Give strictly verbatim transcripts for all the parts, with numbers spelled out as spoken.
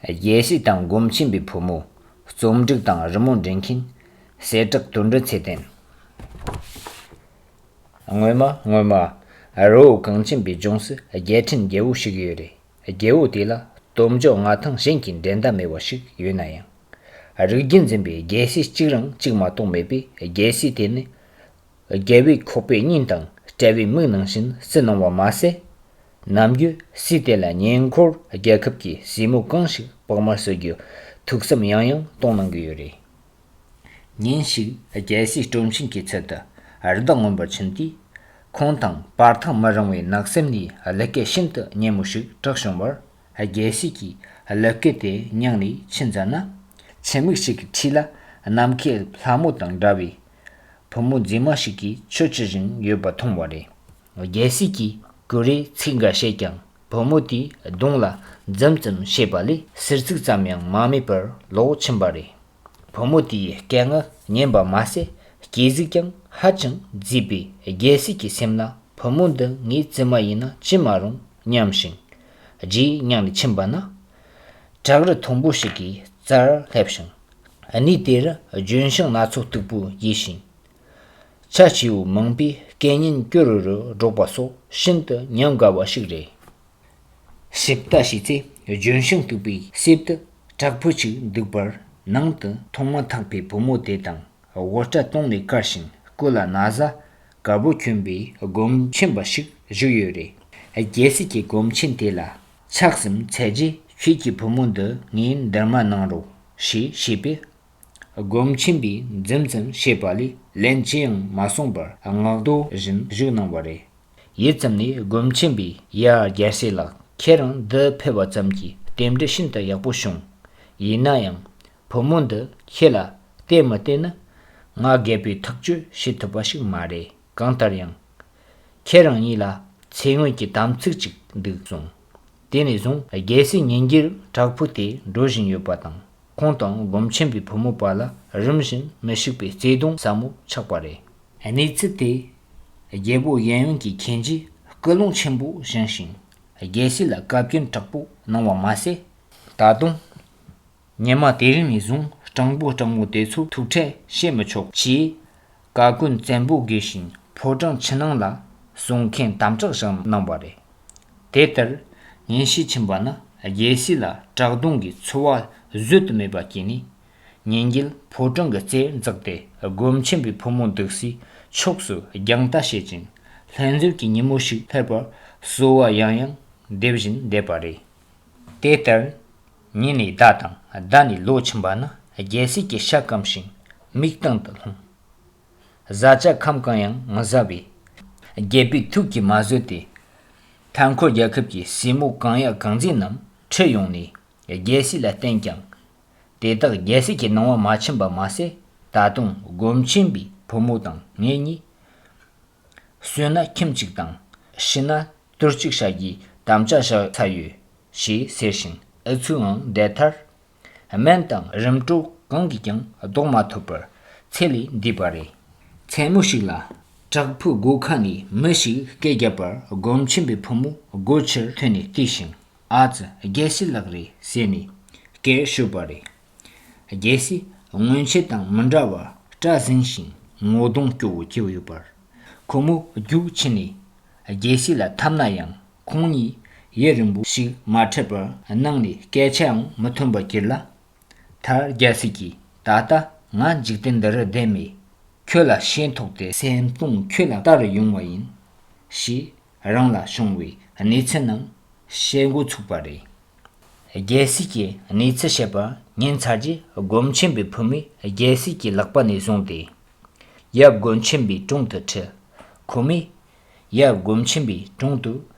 རྒྱལ་སྲས་དང་སྒོམ་ཆེན་པོའི་བུ་མོ། རྩོམ་སྒྲིག་དང་རི་མོ་འབྲི་མཁན། གསེར་བྲག་དོན་གྲུབ་ཚེ་བརྟན། སྔོན་མ་སྔོན་མ། རི་བོ་གངས་ཅན་པའི་ལྗོངས་སུ་རྒྱལ་ཕྲན་རྒྱལ་པོ་ཞིག་ཡོད་རེད། རྒྱལ་པོ་དེ་ལ་སྟོབས་འབྱོར་མངའ་ཐང་གཞན་གྱི་འགྲན་ཟླ་མེད་པ་ཞིག་ཡོད་ན་ཡང་། རིགས་རྒྱུད་འཛིན་པའི་རྒྱལ་སྲས་གཅིག་རང་གཅིག་མ་གཏོགས་མེད་པས། རྒྱལ་སྲས་དེ་ནི་རྒྱལ་པོའི་ཁོག་པའི་སྙིང་དང་སྤྲ་བའི་མིག་ནང་བཞིན་བརྩི་གནང་བ་མ་ཟད། ནམ་རྒྱུན་སྲས་དེ་ལ་ཉེ་འཁོར་རྒྱལ་ཁབ་ཀྱི་སྲས་མོ་གང་ཞིག་བག་མར་གསོད་རྒྱུ་ཐུགས་བསམ་ཡང་ཡང་གཏོང་གནང་གི་ཡོད་རེད། ཉིན་ཞིག་རྒྱལ་སྲས་སྤྲོ་ཆེན་གྱི་ཚུལ་དུ་བདག་མངོན་པར་ཕྱིན་དུས། ཁོང་དང་བར་ཐག་མི་རིང་བའི་ནགས་གསེབ་ནས་གླུ་སྐད་ཤིན་ཏུ་སྙན་མོ་ཞིག་གྲགས་བྱུང་བར། རྒྱལ་སྲས་ཀྱིས་གླུ་སྐད་དེ་སྙིང་ནས་ཆི་མཛད་ན། ཕྱི་མིག་ཞིག་གི་འཁྲིས་ལ་ནམ་མཁའི་ལྷ་མོ་དང་འདྲ་བའི་བུ་མོ་མཛེས་མ་ཞིག་གིས་ཆུ་སྐྱོར་བཞིན་ཡོད་པ་མཐོང་བ་རེད། རྒྱལ་སྲས་ཀྱིས་ཀུ་རེ་ཚིག་འགའ་བཤད་ཀྱང་། བུ་མོ་དེས་གདོང་ལ་འཛུམ་ཙམ་བྱས་པ་ལས་ཟུར་ཚིག་ཙམ་ཡང་མ་སྨྲས་པར་ལོག་ཕྱིན་པ་རེད། བུ་མོ་དེའི་སྐད་ངག་སྙན་པ་མ་ཟད། སྐྱེ་གཟུགས་ཀྱང་ཧ་ཅང་མཛེས་པས། རྒྱལ་སྲས་ཀྱི་སེམས་ལ། བུ་མོ་འདི་ངའི་བཙུན་མ་ཡིན་ན་ཅི་མ་རུང་སྙམ་ཞིང་། རྗེས་སྙིང་ནས་ཕྱིན་པ་ན། བྲག་རི་མཐོན་པོ་ཞིག་གི་རྩར་སླེབས་ཤིང་། གནས་དེ་རུ་ལྗོན་ཤིང་སྣ་ཚོགས་སྟུག་པོ་ཡིད་བཞིན། ཆ་སྐྱེ་བོ་མང་པོའི་སྐད་སྙན་སྐྱུ་རུ་རུ་སྒྲོག་པ་སོགས་ཤིན་ཏུ་ཉམས་དགའ་བ་ཞིག་རེད། ཞིབ་ལྟ་བྱས་ཚེ། ལྗོན་ཤིང་སྟུག་པོའི་གསེབ་ཏུ་བྲག་ཕུག་ཅིག་འདུག་པར། ནང་དུ་མཐོང་མ་ཐག་པའི་བུ་མོ་དེ་དང་། དབུ་སྐྲ་དུང་ནས་དཀར་ཞིང་། སྐུ་ལ་ན་བཟའ་དཀར་པོ་གྱོན་པའི་སྒོམ་ཆེན་པོ་ཞིག་བཞུགས་ཡོད་རེད། རྒྱལ་སྲས་ཀྱིས་སྒོམ་ཆེན་དེ་ལ་ཕྱག་གསུམ་འཚལ་རྗེས། ཁྱེད་ཀྱི་བུ་མོ་འདི་ངའི་འདུན་མ་གནང་རོགས་ཞེས་ཞུས་པས། སྒོམ་ཆེན་པོས་འཛུམ་ཙམ་བྱས་པ་ལས་ལན་ཅི་ཡང་མ་གསུངས་པར་ངག་རྡོ་བཞིན་བཞུགས་གནང་བ་རེད། ཡུད་ཙམ་ནས་སྒོམ་ཆེན་པོས། ཡ། རྒྱལ་སྲས་ལགས། ཁྱེད་རང་འདི་ཕེབས་པ་ཙམ་གྱིས་རྟེན་འབྲེལ་ཤིན་ཏུ་ཡག་པོ་བྱུང་། ཡིན་ན་ཡང་བུ་མོ་འདི་ཁྱེད་ལ་སྟེར་མི་སྟེར་ནི་ང་རྒྱལ་པོས་ཐག་གཅོད་བྱེད་ཐུབ་པ་ཞིག་མ་རེད། གང་ལྟར་ཡང་། ཁྱེད་རང་གཉིས་ལ་ཚེ་སྔོན་གྱི་དམ་ཚིག་ཅིག་འདུག་གསུངས། དེ་ནས་བཟུང་རྒྱལ་སྲས་ཉིན་རྒྱུན་བྲག་ཕུག་དེར་འགྲོ་བཞིན་ཡོད་པ་དང་། ཁོང་དང་སྒོམ་ཆེན་པོའི་བུ་མོ་བར་ལ་རིམ་བཞིན་མི་ཤིགས་པའི་བརྩེ་དུང་ཟབ་མོ་ཆགས་པ་རེད། གནས་ཚུལ་དེ་རྒྱལ་པོ་གཞན་ཡོངས་ཀྱིས་མཁྱེན་རྗེས་སྐུལ་སློང་ཆེན་པོ་བྱུང་ཞིང་། རྒྱལ་སྲས་ལ་བཀའ་བཀྱོན་དྲག་པོ་གནང་བ་མ་ཟད། ད་དུང་ཉི་མ་དེ་རིང་ནས་བཟུང་སྤྲང་པོ་སྤྲང་མོ་དེ་ཚོ་ཐུག་འཕྲད་བྱེད་མི་ཆོག་ཅེས་བཀའ་བཀོད་བཙན་པོ་དགོས་ཤིང་། ཕོ་བྲང་ཕྱི་ནང་ལ་སྲུང་མཁན་དམ་དྲག་བཞག་གནང་བ་རེད། དེ་ལྟར་ཉིན་ཞིག་ཕྱིན་པ་ན། རྒྱལ་སྲས་ལ་བཀྲག་མདངས་ཀྱི་ཚོར་བ་བཟོད་དུ་མེད་པ་སྐྱེས་ནས། ཉིན་རྒྱུན་ཕོ་བྲང་གི་རྩེར་འཛེགས་ཏེ། སྒོམ་ཆེན་པོའི་བུ་མོ་འདུག་སའི་ཕྱོགས་སུ་རྒྱང་ལྟ་བྱེད་ཅིང་། ལྷན་འཛོམས་ཀྱི་ཉིན་མོ་ཞིག་ཕེབས་པར་གསོལ་བ་ཡང་ཡང་འདེབས་བཞིན་བསྡད་པ་རེད། དེ་ལྟར་ཉིན་ནས་ཟླ་དང་། ཟླ་ནས་ལོ་ཕྱིན་པ་ན། རྒྱལ་སྲས་ཀྱི་ཤ་སྐམ་ཞིང་མིག་གཏིང་དུ་ལྷུང་། བཟའ་བཅའ་ཁམ་གང་ཡང་མི་ཟ་བས། རྒྱལ་པོའི་ཐུགས་ཀྱིས་མ་བཟོད་དེ། མཐའ་འཁོར་རྒྱལ་ཁབ་ཀྱི་སྲས་མོ་གང་ཡག་གང་མཛེས་རྣམས་ཁྲིད་ཡོང་ནས་རྒྱལ་སྲས་ལ་བསྟན་ཀྱང་། དེ་དག་རྒྱལ་སྲས་ཀྱི་སྣང་བ་མ་ཕྱིན་པ་མ་ཟད། ད་དུང་སྒོམ་ཆེན་པོའི་བུ་མོ་དང་ངེད་གཉིས། གསོན་ན་ཁྱིམ་གཅིག་དང་། ཤི་ན་དུར་གཅིག་བྱ་རྒྱུའི་དམ་བཅའ་བཞག་ཚར་ཡོད་ཞེས་ཟེར་ཞིང་། ཨུ་ཚུགས་འདས་མཐར། སྨན་དང་རིམ་གྲོ་གང་གིས་ཀྱང་ཟློག་མ་ཐུབ་པར་ཚེ་ལས་འདས་པ་རེད། མཚན་མོ་ཞིག་ལ་བྲག་ཕུག་སྒོ་ཁ་ནས་མི་ཞིག་སྐད་བརྒྱབ་པར་སྒོམ་ཆེན་པོའི་བུ་མོ་སྒོ་ཕྱིར་ཐོན་ནས་བལྟས་ཤིང་། ཨ་ཙི། རྒྱལ་སྲས་ལགས་རེད་ཟེར་ནས་སྐད་ཤོར་བ་རེད། རྒྱལ་སྲས་སྔོན་ཆད་དང་མི་འདྲ་བར་སྐྲ་ཟིང་ཞིང་ངོ་གདོང་སྐྱོ་བོ་སྐྱེས་ཡོད་པར། ཁོ་མོ་རྒྱུག་ཕྱིན་ནས་རྒྱལ་སྲས་ལ་འཐམས་ན་ཡང་། ཁོང་གཉིས་ཡུན་རིང་པོ་ཞིག་མ་འཕྲད་པར་སྣང་ནས་སྐད་ཆ་ཡང་མི་ཐོན་པར་གྱུར་ལ། མཐར་རྒྱལ་སྲས་ཀྱིས། ད་ལྟ་ང་འཇིག་རྟེན་འདི་རུ་བསྡད་མེད། ཁྱོད་ལ་ཞེན་ཐོགས་ཏེ་སེམས་གཏོང་ཁྱོད་ལ་ལྟ་རུ་ཡོང་བ་ཡིན། ཞེས་རང་ལ་བྱུང་བའི་གནས་ཚུལ་རྣམས་བཤད་འགོ་ཚུགས་པ་རེད། རྒྱལ་སྲས་ཀྱིས་གནས་ཚུལ་བཤད་པ་ཉན་ཚར་རྗེས། སྒོམ་ཆེན་པོའི་བུ་མོས་རྒྱལ་སྲས་ཀྱི་ལག་པ་ནས་བཟུང་སྟེ། ཡབ་སྒོམ་ཆེན་པོའི་དྲུང་དུ་ཁྲིད། ཁོ་མོས་ཡབ་སྒོམ་ཆེན་པོའི་དྲུང་དུ་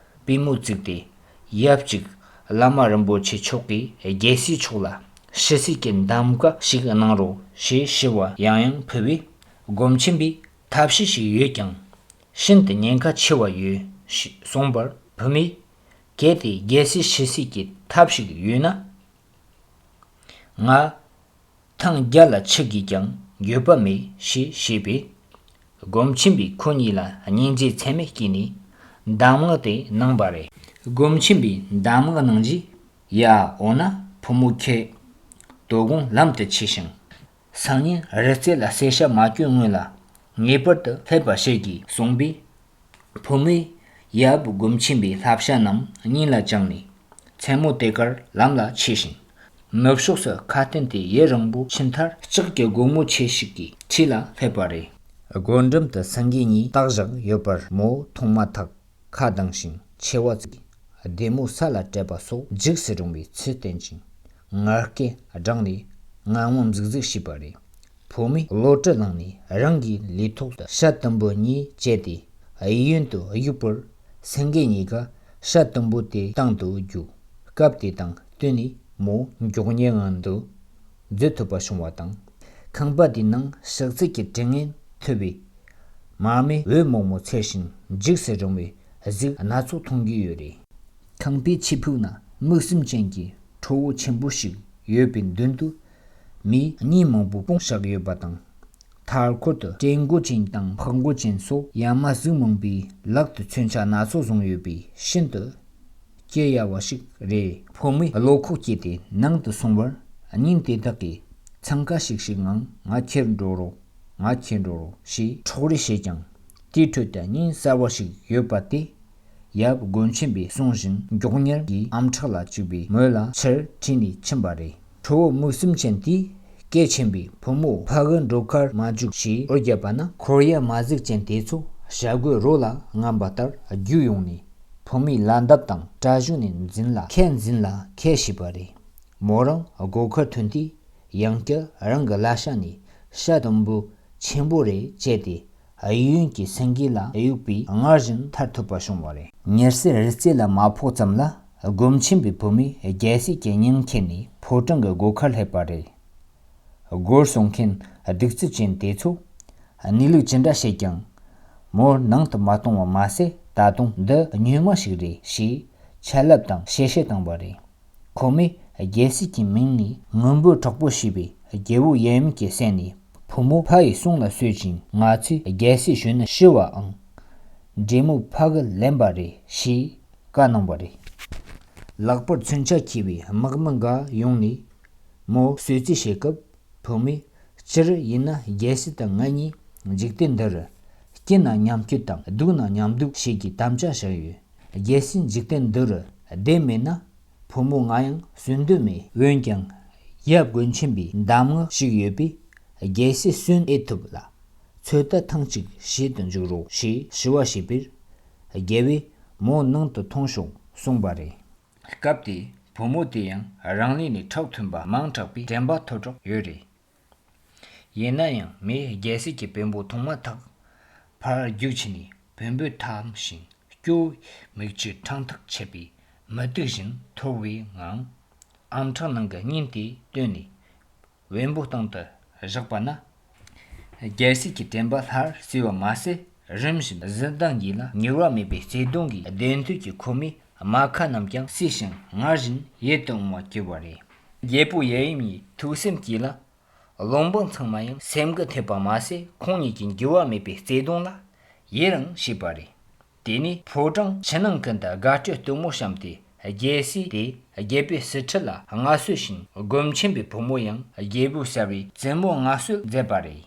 པུས་མོ་བཙུགས་ཏེ། ཡབ་གཅིག་བླ་མ་རིན་པོ་ཆེ་མཆོག་གིས་རྒྱལ་སྲས་མཆོག་ལ་ཞུ་གསོལ་གྱི་གདམས་ཀ་ཞིག་གནང་རོགས་ཞེས་ཞུ་བ་ཡང་ཡང་ཕུལ་བས། སྒོམ་ཆེན་པོས་ཐབས་ཤེས་ཤིག་ཡོད་ཀྱང་། ཤིན་ཏུ་ཉེན་ཁ་ཆེ་བ་ཡོད་ཞེས་གསུངས་པར། བུ་མོས། གལ་ཏེ་རྒྱལ་སྲས་ཞུ་གསོལ་གྱི་ཐབས་ཤིག་ཡོད་ན། ང་ཐང་རྒྱལ་ལ་འཆི་དགོས་ཀྱང་འགྱོད་པ་མེད་ཞེས་བཤད་པས། སྒོམ་ཆེན་པོས་ཁོ་གཉིས་ལ་སྙིང་རྗེ་ཚད་མེད་སྐྱེས་ནས་གདམས་ངག་དེ་གནང་བ་རེད། སྒོམ་ཆེན་པོས་གདམས་ངག་གནང་རྗེས། ཡ། འོ་ན་ ཕོ་མོ་ཁྱེད་དོ་དགོང་ལམ་དུ་ཆས་ཤིང་། སང་ཉིན་རི་རྩེ་ལ་ཟས་ཞབས་མ་གྱོན་སྔོན་ལ་ངེས་པར་དུ་སླེབས་པ་བྱེད་དགོས་གསུངས་པས། ཕོ་མོས་ཡབ་སྒོམ་ཆེན་པོའི་བསླབ་བྱ་རྣམས་སྙིང་ལ་བཅངས་ནས། མཚན་མོ་དེ་གར་ལམ་ལ་ཆས་ཤིང་། ནུབ་ཕྱོགས་སུ་ཁ་བསྟན་ཏེ་ཡུན་རིང་པོ་ཕྱིན་མཐར། ལྕགས་ཀྱི་སྒོ་མོ་ཆེ་ཞིག་གི་འཁྲིས་ལ་སླེབས་པ་རེད། སྒོ་འགྲམ་དུ་སེང་གེ་གཉིས་བཏགས་བཞག་ཡོད་པར་མོ་མཐོང་མ་ཐག་ཁ་གདངས་ཤིང་མཆེ་བ་གཙིགས། བདེ་མོ་ས་ལ་སྤྲད་པ་སོགས་འཇིགས་སུ་རུང་བའི་ཚུལ་བསྟན་ཅིང་ངར་སྐད་བསྒྲགས་ནས་ངར་ངོ་འཛུག་འཛུག་བྱས་པ་རེད། ཕོ་མོས་གློ་གྲི་བླངས་ནས་རང་གི་ལུས་ཐོག་ཏུ་བྱ་དུམ་བུ་གཉིས་བཅད་དེ་གཡས་གཡོན་དུ་གཡུགས་པར། སེང་གེ་གཉིས་ཀ་བྱ་དུམ་བུ་དེ་བཏང་དུ་རྒྱུག་སྐབས་དེ་དང་བསྟུན་ནས་མོ་མགྱོགས་ཉལ་ངང་དུ་འཛུལ་ཐུབ་པ་བྱུང་བ་དང་། ཁང་པ་དེའི་ནང་ཞག་ཚི་གི་དྲི་ངན་འཐིབས་པའི་མར་མེ་འོད་མོག་མོག་འཚེར་ཞིང་འཇིགས་སུ་རུང་བའི་གཟུགས་སྣ་ཚོགས་མཐོང་གི་ཡོད་རེད། ཁང་པའི་ཆེ་ཕུག་ན་མིག་གསུམ་ཅན་གྱི་ཁྲོ་བོ་ཆེན་པོ་ཞིག་ཡོད་པའི་མདུན་དུ་མི་གཉིས་མང་པོ་སྤུངས་བཞག་ཡོད་པ་དང་། མཐའ་འཁོར་དུ་སྤྲེལ་མགོ་ཅན་དང་ཕག་མགོ་ཅན་སོགས་ཡ་མ་གཟུགས་མང་པོའི་ལག་ཏུ་མཚོན་ཆ་སྣ་ཚོགས་བཟུང་ཡོད་པས་ཤིན་ཏུ་སྐྱི་གཡའ་བ་ཞིག་རེད། ཕོ་མོས་བློ་ཁོག་སྐྱེས་ཏེ་ནང་དུ་སོང་བར། ཉིན་དེ་དག་གི་འཚང་ཁ་ཤིག་ཤིག་ངང་ང་ཁྱེར་འགྲོ་རོགས། ང་ཁྱེར་འགྲོ་རོགས་ཞེས་ཁྲོག་རེ་བྱས་ཀྱང་། དེའི་ཁྲོད་དུ་གཉིད་གསར་བ་ཞིག་ཡོད་པ་དེ། ཡབ་སྒོམ་ཆེན་པོས་གསུང་བཞིན་མགྱོགས་ཉལ་གྱི་ཨམ་ཕྲག་ལ་བཅུག་པའི་མོད་ལ་ཕྱིར་ཁྲིད་ནས་ཕྱིན་པ་རེད། ཁྲོ་བོ་མིག་གསུམ་ཅན་དེས་སྐད་ཆེན་པོས་ཕོ་མོ་ཕ་གི་འགྲོ་ཁར་མ་འཇུག་ཞེས་འུར་བརྒྱབ་པ་ན། འཁོར་ཡ་མ་གཟུགས་ཅན་དེ་ཚོ་བྱ་རྒོད་རོ་ལ་རྔམ་པ་ལྟར་རྒྱུགས་ཡོང་ནས་ཕོ་མོའི་ལག་འདབ་དང་སྐྲ་གཞུག་ནས་འཛིན་ལ་ཁད་འཛིན་ལ་ཁད་བྱས་པ་རེད། མོ་རང་སྒོ་ཁར་ཐོན་དུས། ཡང་བསྐྱར་རང་གི་ལག་ཤ་ནས་བྱ་དུམ་བུ་ཆེན་པོ་རེ་བཅད་དེ་གཡས་གཡོན་གྱི་སེང་གེ་ལ་གཡུགས་པས་སྔར་བཞིན་ཐར་ཐུབ་པ་བྱུང་བ་རེད། ཉེར་སྲིད་རི་རྩེ་ལ་མ་ཕོག་ཙམ་ལ་སྒོམ་ཆེན་པོའི་བུ་མོས་རྒྱལ་སྲས་ཀྱི་སྙིང་ཁྱེར་ནས་ཕོ་བྲང་གི་སྒོ་ཁར་སླེབས་པ་རེད། སྒོར་སྲུང་མཁན་གདུག་རྩུབ་ཅན་དེ་ཚོ་གནས་ལུགས་ཅི་འདྲ་བཤད་ཀྱང་མོར་ནང་དུ་མ་གཏོང་བ་མ་ཟད། ད་དུང་འདི་སྨྱོན་མ་ཞིག་རེད་ཞེས་ཆ་ལབ་དང་གཤེ་གཤེ་བཏང་བ་རེད། ཁོ་མོས་རྒྱལ་སྲིད་ཀྱི་མིང་ནས་ངུ་འབོད་དྲག་པོ་བྱས་པས་རྒྱལ་པོ་ཡབ་ཡུམ་གྱི་སེམས་ནས་ཕོ་མོ་ཕ་ཡི་གསུང་ལ་གསོལ་ཅིང་ང་ཚོས་རྒྱལ་སྲིད་གཞོན་ནུ་ཤི་བའང་འདྲེ་མོ་ཕ་གི་ལེན་པ་རེད་ཞེས་བཀའ་གནང་བ་རེད། ལག་པར་མཚོན་ཆ་འཁྱེར་བའི་དམག་མི་འགའ་ཡོང་ནས་མོ་གསོལ་རྩིས་བྱེད་སྐབས། ཕོ་མོས་སྤྱིར་ཡིན་ན་རྒྱལ་སྲིད་དང་ང་གཉིས་འཇིག་རྟེན་འདི་རུ་སྐྱིད་ན་མཉམ་སྐྱིད་དང་སྡུག་ན་མཉམ་སྡུག་བྱེད་ཀྱི་དམ་བཅའ་བཞག་ཡོད། རྒྱལ་སྲིད་འཇིག་རྟེན་འདི་རུ་བདེ་མེད་ན་ཕོ་མོ་ང་ཡང་གསོན་འདོད་མེད། འོན་ཀྱང་ཡབ་སྒོམ་ཆེན་པོའི་གདམས་ངག་ཞིག་ཡོད་པས་རྒྱལ་སྲིད་གསོན་ཨེ་ཐུབ་ལ་ཚོད་ལྟ་ཐེངས་གཅིག་བྱེད་དུ་འཇུག་རོགས་ཞེས་ཞུ་བ་བྱས་པས་རྒྱལ་པོས་མོ་ནང་དུ་ཐོངས་ཤོག་གསུངས་པ་རེད། སྐབས་དེའི་བུ་མོ་དེ་ཡང་རང་ལུས་ནས་ཁྲག་ཐོན་པ་མང་དྲགས་པས་དྲན་པ་ཐོར་དྲགས་ཡོད་རེད། ཡིན་ན་ཡང་མོས་རྒྱལ་སྲིད་ཀྱི་བེམ་པོ་མཐོང་མ་ཐག་ཕར་རྒྱུག་ཕྱིན་ནས་བེམ་པོས་འཐམས་ཤིང་སྐྱོ་བའི་མིག་ཆུ་ཕྲེང་ཐག་ཆད་པའི་མུ་ཏིག་བཞིན་འཐོར་བའི་ངང་ཨམ་ཕྲག་ནང་གི་སྙིང་དེ་བཏོན་ནས། བེམ་པོ་སྟེང་དུ་བཞག་པ་ན། རྒྱལ་སྲིད་ཀྱི་དྲན་པ་སླར་གསོས་པ་མ་ཟད། རིམ་བཞིན་གཟི་མདངས་འགྱེས་ལ་འགྱུར་བ་མེད་པའི་བརྩེ་གདུང་གི་བདེན་དོན་གྱིས་ཁོ་མོའི་རྨ་ཁ་རྣམས་ཀྱང་བསིལ་ཞིང་སྔར་བཞིན་ཡིད་དུ་འོང་བར་གྱུར་པ་རེད། རྒྱལ་པོ་ཡབ་ཡུམ་ཡི་ཐུགས་སེམས་ཀྱིས་ལ། བློན་འབངས་ཚང་མ་ཡང་སེམས་འགུལ་ཐེབས་པ་མ་ཟད། ཁོང་ཉིད་ཀྱི་འགྱུར་བ་མེད་པའི་བརྩེ་གདུང་ལ་ཡི་རང་བྱས་པ་རེད། དེ་ནས་ཕོ་བྲང་ཕྱི་ནང་ཀུན་ཏུ་དགའ་སྤྲོའི་སྟོན་མོ་བཤམས་ཏེ། རྒྱལ་སྲས་དེ་རྒྱལ་པོའི་གསེར་ཁྲི་ལ་མངའ་གསོལ་ཞིང་། སྒོམ་ཆེན་པོའི་བུ་མོ་ཡང་རྒྱལ་པོའི་གསར་བའི་བཙུན་མོ་མངའ་གསོལ་མཛད་པ་རེད།